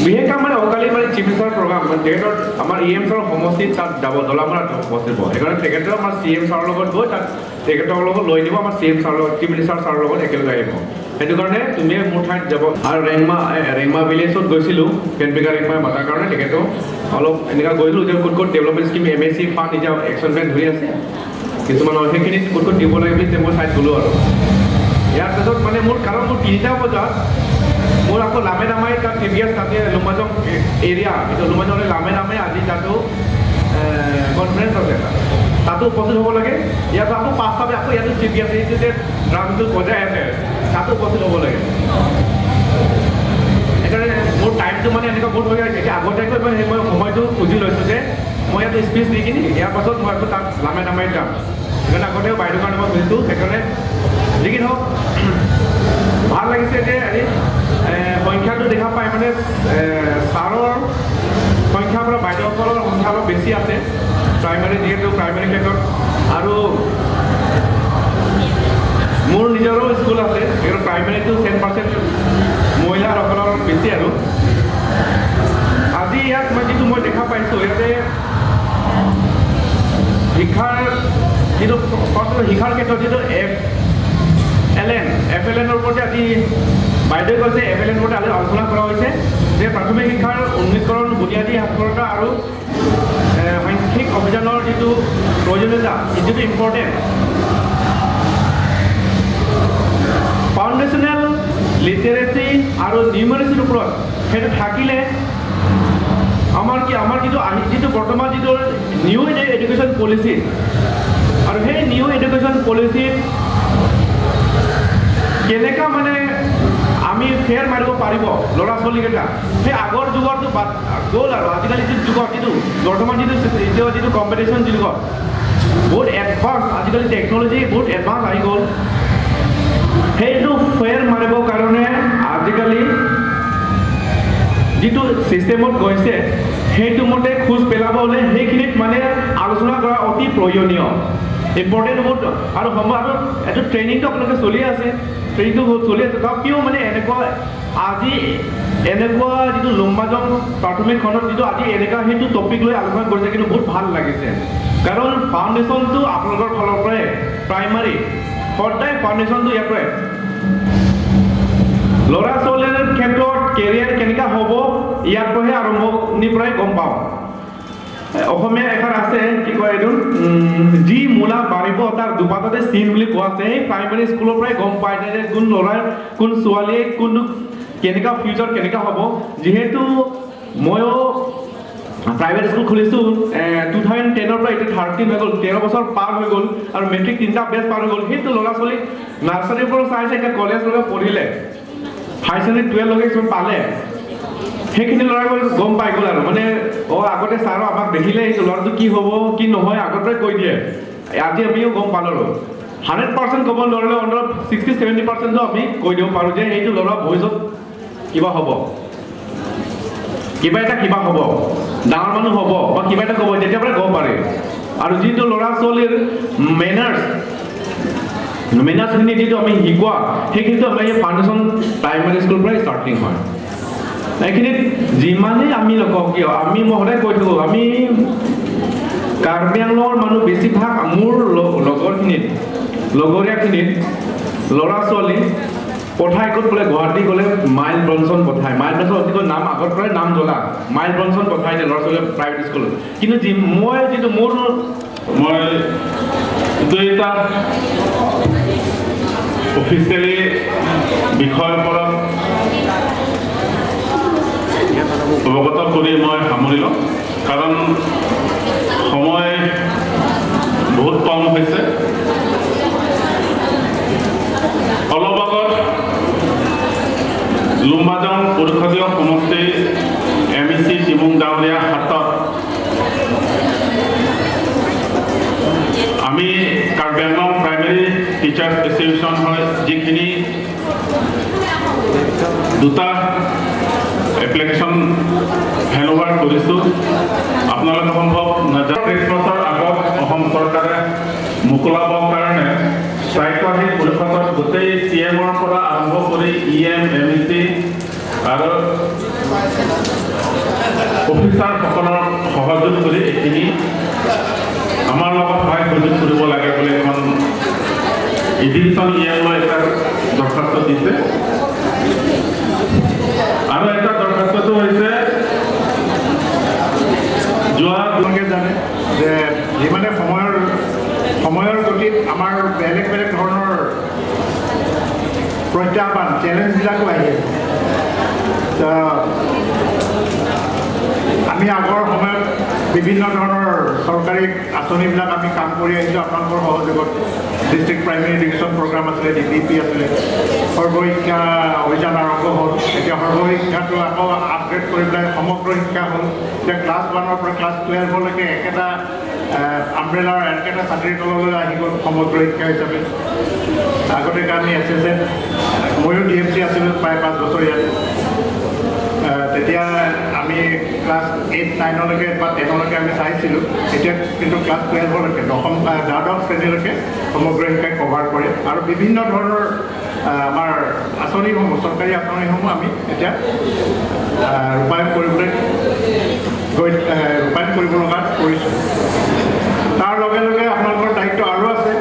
বিশেষ কাম মানে অকালি মানে চিফ মিনিষ্টাৰ প্ৰগ্ৰাম, মানে তেখেতৰ আমাৰ ই এম ছাৰৰ সমষ্টিত তাত যাব, দলামৰাত উপস্থিত হ'ব, সেইকাৰণে তেখেতৰ আমাৰ চি এম ছাৰৰ লগত গৈ তাত তেখেতৰ লগত লৈ দিব, আমাৰ চি এম ছাৰৰ লগত, চিফ মিনিষ্টাৰ ছাৰৰ লগত একেলগে আহিব, সেইটো কাৰণে তুমি মোৰ ঠাইত যাব। আৰু ৰেংমা ভিলেজত গৈছিলোঁ, কেনপিকা ৰেংমাই মাতাৰ কাৰণে তেখেতেও অলপ এনেকুৱা গৈছিলোঁ যে ক'ত ক'ত development scheme M A C fund এতিয়া একশ্যন প্লেন ধৰি আছে কিছুমানৰ, সেইখিনিত ক'ত ক'ত দিব লাগে বুলি মই চাইড গ'লোঁ। আৰু ইয়াৰ পিছত মানে মোৰ কাৰণ মোৰ 3টা বজাত মোৰ আকৌ লামেদামাই তাত প্ৰিভিয়াছ তাতে লুম্বাজং এৰিয়া, এইটো লুম্বাজং লামেদামাই আজি তাতো কনফাৰেঞ্চ আছে, এটা তাতো উপস্থিত হ'ব লাগে। ইয়াত আকৌ 5টা আকৌ ইয়াতো চিফ গেষ্ট, এইটো যে ড্ৰামটো বজাই আছে তাতো উপস্থিত হ'ব লাগে। সেইকাৰণে মোৰ টাইমটো মানে এনেকুৱা বহুত হৈ গৈছে। এতিয়া আগতীয়াকৈ মই সময়টো খুজি লৈছোঁ যে মই ইয়াত স্পীচ দি কিনি ইয়াৰ পাছত মই আকৌ তাত লামেদামাইত যাম। সেইকাৰণে আগতে বাইদেউৰ কাৰণে মই খুজিছোঁ। সেইকাৰণে যি কি নহওক ভাল লাগিছে যে আজি সংখ্যাটো দেখা পাই মানে ছাৰৰ সংখ্যাৰ পৰা বাইদেউসকলৰ সংখ্যা অলপ বেছি আছে প্ৰাইমাৰী, যিহেতু প্ৰাইমাৰী ক্ষেত্ৰত। আৰু মোৰ নিজৰো স্কুল আছে, সেইকাৰণে প্ৰাইমাৰীটো 10% মহিলাসকলৰ বেছি। আৰু আজি ইয়াত মই যিটো মই দেখা পাইছোঁ, ইয়াতে শিক্ষাৰ যিটো শিক্ষাৰ ক্ষেত্ৰত যিটো এফ এল এনৰ ওপৰতে আজি বাইদেৱে কৈছে, এফ এল এনৰ ওপৰতে আজি আলোচনা কৰা হৈছে যে প্ৰাথমিক শিক্ষাৰ উন্নীতকৰণ, বুনিয়াদী সাক্ষৰতা আৰু শৈক্ষিক অভিযানৰ যিটো প্ৰয়োজনীয়তা, যিটো ইম্পৰ্টেণ্ট ফাউণ্ডেশ্যনেল লিটাৰেচি আৰু নিউমাৰেচিৰ ওপৰত সেইটো থাকিলে আমাৰ কি আমাৰ যিটো আহি যিটো বৰ্তমান যিটো নিউ এডুকেশ্যন পলিচি আৰু সেই নিউ এডুকেশ্যন পলিচিত কেনেকুৱা মানে আমি ফেৰ মাৰিব পাৰিব ল'ৰা ছোৱালীকেইটা, সেই আগৰ যুগৰটো বাদ গ'ল। আৰু আজিকালি যিটো যুগত যিটো বৰ্তমান যিটো কম্পিটিশ্যন যুগত বহুত এডভান্স, আজিকালি টেকন'লজি বহুত এডভান্স আহি গ'ল। সেইটো ফেৰ মাৰিবৰ কাৰণে আজিকালি যিটো ছিষ্টেমত গৈছে সেইটো মতে খোজ পেলাব হ'লে সেইখিনিত মানে আলোচনা কৰা অতি প্ৰয়োজনীয়, ইম্পৰ্টেণ্ট বহুত। আৰু সময় আৰু এইটো ট্ৰেইনিংটো আপোনালোকে চলি আছে, ট্ৰেইনিংটো বহুত চলি আছে। তথাপিও মানে এনেকুৱা আজি এনেকুৱা যিটো লুম্বাজং প্ৰাথমিক খণ্ডত যিটো আজি এনেকুৱা সেইটো টপিক লৈ আলোচনা কৰিছে, কিন্তু বহুত ভাল লাগিছে। কাৰণ ফাউণ্ডেশ্যনটো আপোনালোকৰ ফালৰ পৰাই প্ৰাইমাৰী সদায় ফাউণ্ডেশ্যনটো ইয়াৰ পৰাই ল'ৰা ছোৱালীৰ ক্ষেত্ৰত কেৰিয়াৰ কেনেকুৱা হ'ব ইয়াৰ পৰাহে আৰম্ভণিৰ পৰাই গম পাওঁ। অসমীয়া এষাৰ আছে, কি কয় এইটো, যি মূলা বাঢ়িব তাৰ দুপাততে চিন বুলি কোৱা আছে। সেই প্ৰাইমাৰী স্কুলৰ পৰাই গম পাই যায় যে কোন ল'ৰাই কোন ছোৱালীয়ে কোনটো কেনেকুৱা ফিউচাৰ কেনেকুৱা হ'ব। যিহেতু ময়ো প্ৰাইভেট স্কুল খুলিছোঁ 2010ৰ পৰা, এতিয়া 13 হৈ গ'ল, 13 বছৰ পাৰ হৈ গ'ল আৰু মেট্ৰিক 3টা বেচ পাৰ হৈ গ'ল। সেইটো ল'ৰা ছোৱালীক নাৰ্চাৰীৰ পৰা চাই চাই এতিয়া কলেজলৈকে পঢ়িলে, হাই ছেকেণ্ডেৰী টুৱেলভলৈকে কিছুমান পালে, সেইখিনি ল'ৰাই গম পাই গ'ল। আৰু মানে আগতে ছাৰো আমাক দেখিলে এই ল'ৰাটো কি হ'ব কি নহয় আগৰ পৰাই কৈ দিয়ে। আজি আমিও গম পালোঁ আৰু 100% ক'ব নোৱাৰিলে অন্তত 60-70%টো আমি কৈ দিব পাৰোঁ যে সেইটো ল'ৰা ভৱিষ্যত কিবা হ'ব, কিবা এটা কিবা হ'ব, ডাঙৰ মানুহ হ'ব বা কিবা এটা ক'ব, তেতিয়াৰ পৰাই ক'ব পাৰে। আৰু যিটো ল'ৰা ছোৱালীৰ মেনাৰ্ছখিনি যিটো আমি শিকোৱা, সেইখিনিতো আমি ফাউণ্ডেশ্যন প্ৰাইমাৰী স্কুলৰ পৰাই ষ্টাৰ্টিং হয়। এইখিনিত যিমানেই আমি নকওঁ কিয়, আমি মই সদায় কৈ থাকোঁ, আমি কাৰ্বি আংলঙৰ মানুহ বেছিভাগ মোৰ লগৰখিনিত লগৰীয়াখিনিত ল'ৰা ছোৱালী পঠাই ক'ত বোলে গুৱাহাটী গ'লে মাইল ব্ৰনচন পঠায়। মাইল ব্ৰনচন অতিকৈ নাম, আগৰ পৰাই নাম জ্বলা মাইল ব্ৰনচন পঠাই দিয়ে ল'ৰা ছোৱালীয়ে প্ৰাইভেট স্কুলত। কিন্তু যি মই যিটো মোৰ মই দুইটা অফিচিয়েলি বিষয়ৰ ওপৰত অৱগত কৰি মই সামৰি লওঁ, কাৰণ সময় বহুত কম হৈছে। অলপ আগত লুম্বাজং পৰিষদীয় সমষ্টিৰ এম ই চি তিমুং ডাঙৰীয়া হাতত আমি Karbi Anglong primary teachers association হয় যিখিনি দুটা এপ্লিকেশ্যন হেণ্ড অভাৰ কৰিছোঁ, আপোনালোকে সম্ভৱ নাজানো। খ্ৰীষ্টমাছৰ আগত অসম চৰকাৰে মোকলাবৰ কাৰণে স্বায়ত্তশাসিত পৰিষদত গোটেই চি এমৰ পৰা আৰম্ভ কৰি E M, M E C আৰু অফিচাৰসকলৰ সহযোগ কৰি এইখিনি আমাৰ লগত সহায় সহযোগ কৰিব লাগে বুলি এখন ইডিশ্যন ই এম লৈ এটা দৰখাস্ত দিছে। আৰু এটা দৰখাস্তটো হৈছে যোৱা আপোনালোকে জানে যে যিমানে সময়ৰ সময়ৰ গতিত আমাৰ বেলেগ বেলেগ ধৰণৰ প্ৰত্যাহ্বান, চেলেঞ্জবিলাকো আহি আছে। আমি আগৰ সময়ত বিভিন্ন ধৰণৰ চৰকাৰী আঁচনিবিলাক আমি কাম কৰি আহিছোঁ আপোনালোকৰ সহযোগত। ডিষ্ট্ৰিক্ট প্ৰাইমেৰী এডুকেশ্যন প্ৰগ্ৰাম আছিলে, ডিপিপি আছিলে, সৰ্বশিক্ষা অভিযান আৰম্ভ হ'ল। এতিয়া সৰ্বশিক্ষাটো আকৌ আপগ্ৰেড কৰি পেলাই সমগ্ৰ শিক্ষা হ'ল। এতিয়া ক্লাছ 1ৰ পৰা ক্লাছ 12লৈকে একেটা আমব্ৰেলাৰ, একেটা ছাতিৰ তললৈ আহি গ'ল সমগ্ৰ শিক্ষা হিচাপে। আগতে আমি এছ এছ এ, ময়ো ডিএমচি আছিলোঁ প্ৰায় 5 বছৰ ইয়াত। তেতিয়া আমি ক্লাছ 8 9লৈকে বা 10লৈকে আমি চাইছিলোঁ। এতিয়া কিন্তু ক্লাছ 12লৈকে, দশম দ্বাদশ শ্ৰেণীলৈকে সমগ্ৰ শিক্ষাই কভাৰ কৰে আৰু বিভিন্ন ধৰণৰ আমাৰ আঁচনিসমূহ, চৰকাৰী আঁচনিসমূহ আমি এতিয়া ৰূপায়ণ কৰিব লগাত কৰিছোঁ। তাৰ লগে লগে আপোনালোকৰ দায়িত্ব আৰু আছে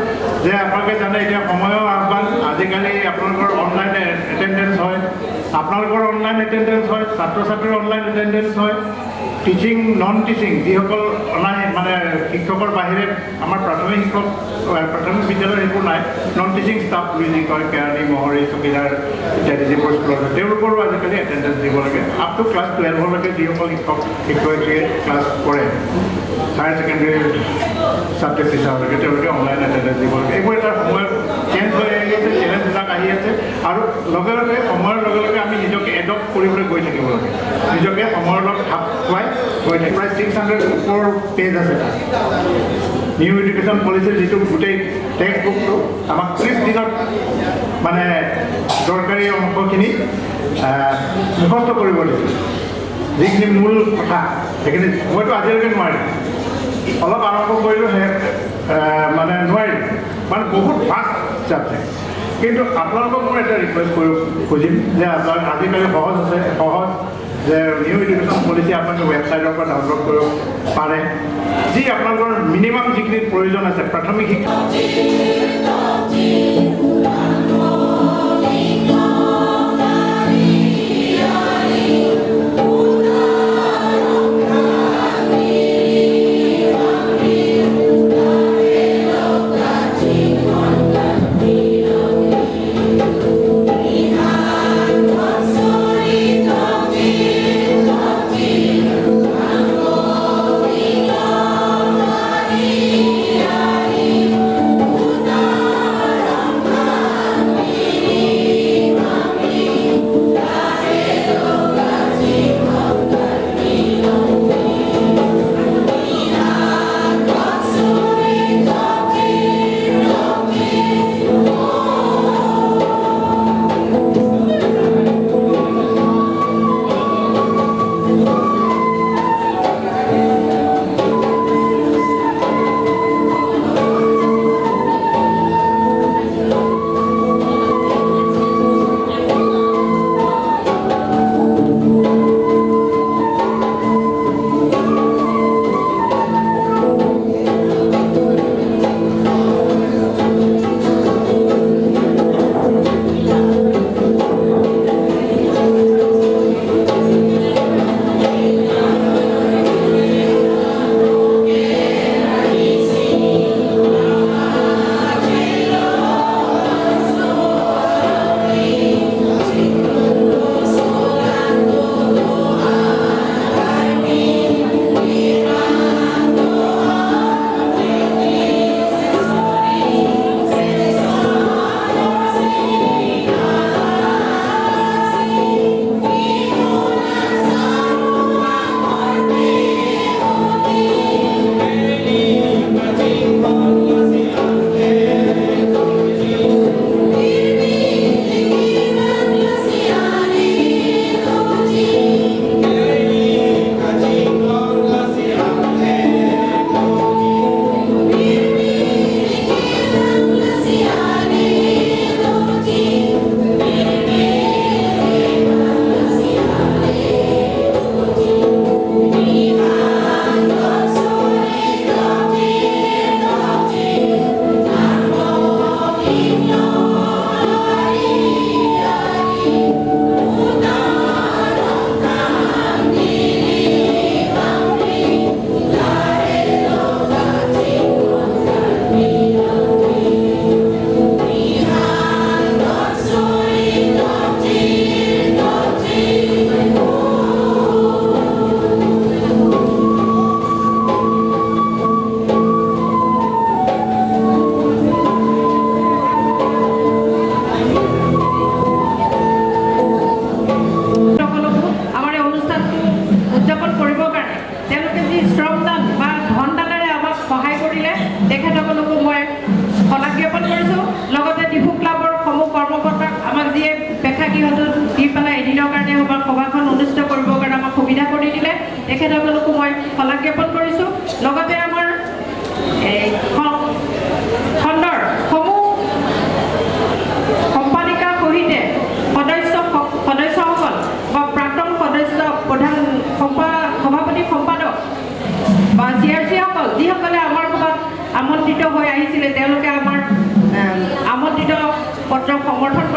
যে আপোনালোকে জানে, এতিয়া সময়ৰ আহ্বান। আজিকালি আপোনালোকৰ অনলাইন এটেণ্ডেঞ্চ হয়, আপোনালোকৰ অনলাইন এটেণ্ডেঞ্চ হয়, ছাত্ৰ ছাত্ৰীৰ অনলাইন এটেণ্ডেঞ্চ হয়, টিচিং, নন টিচিং যিসকল অনাই মানে শিক্ষকৰ বাহিৰে আমাৰ প্ৰাথমিক শিক্ষক, প্ৰাথমিক বিদ্যালয়ৰ সেইবোৰ নাই, নন টিচিং ষ্টাফ বুলি যি কয়, কেৰাণী, মহৰী, চকীদাৰ ইত্যাদি যিবোৰ স্কুলত আছে, তেওঁলোকৰো আজিকালি এটেণ্ডেঞ্চ দিব লাগে। আপ টু ক্লাছ 12লৈকে যিসকল শিক্ষক শিক্ষয়িত্ৰীয়ে ক্লাছ কৰে, হায়াৰ ছেকেণ্ডেৰী ছাবজেক্ট টিচাৰলৈকে, তেওঁলোকে অনলাইন এটেণ্ডেঞ্চ দিব লাগে। এইবোৰ এটা সময়ত চেঞ্জ হৈ আহি আছে, চেলেঞ্জবিলাক আহি আছে আৰু লগে লগে সময়ৰ লগে লগে আমি নিজকে এডপ্ট কৰিবলৈ গৈ থাকিব লাগে, নিজকে সময়ৰ লগত খাপ খুৱাই গৈ থাকিব। প্ৰায় 604 পেজ আছে তাত। নিউ এডুকেশ্যন পলিচিৰ যিটো গোটেই টেক্সট বুকটো আমাক 30 দিনত মানে দৰকাৰী অংশখিনি মুখস্থ কৰিব দিছিল, যিখিনি মূল কথা সেইখিনি। মইতো আজিলৈকে নোৱাৰিলোঁ। অলপ আৰম্ভ কৰিলোঁ, সেই মানে নোৱাৰিলোঁ, মানে বহুত ভাষ্ট ছাবজেক্ট। কিন্তু আপোনালোকক মই এটা ৰিকুৱেষ্ট কৰিব খুজিম যে আপোনালোক আজিকালি সহজ আছে, সহজ যে নিউ এডুকেশ্যন পলিচি আপোনালোকে ৱেবছাইটৰ পৰা ডাউনলোড কৰিব পাৰে। যি আপোনালোকৰ মিনিমাম যিখিনি প্ৰয়োজন আছে প্ৰাথমিক শিক্ষা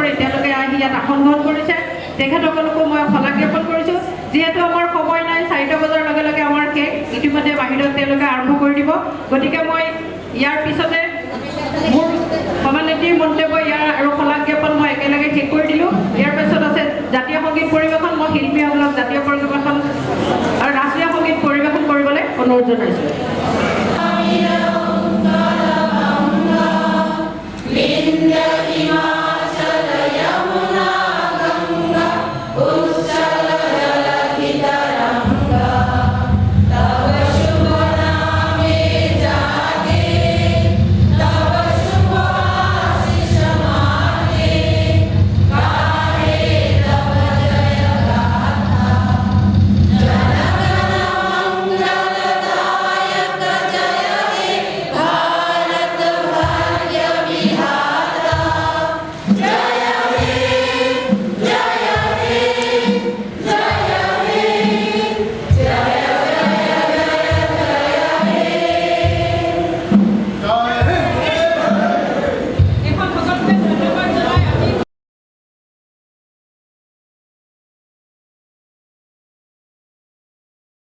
কৰি তেওঁলোকে আহি ইয়াত আসন গ্ৰহণ কৰিছে। তেখেতসকলকো মই শলাগ জ্ঞাপন কৰিছোঁ। যিহেতু আমাৰ সময় নাই, 4টা বজাৰ লগে লগে আমাৰ শেষ, ইতিমধ্যে বাহিৰত তেওঁলোকে আৰম্ভ কৰি দিব। গতিকে মই ইয়াৰ পিছতে মোৰ সভানেত্ৰীৰ মন্তব্য ইয়াৰ আৰু শলাগ জ্ঞাপন মই একেলগে শেষ কৰি দিলোঁ। ইয়াৰ পিছত আছে জাতীয় সংগীত পৰিৱেশন। মই শিল্পীসকলক জাতীয় পৰিৱেশন আৰু ৰাষ্ট্ৰীয় সংগীত পৰিৱেশন কৰিবলৈ অনুৰোধ জনাইছোঁ।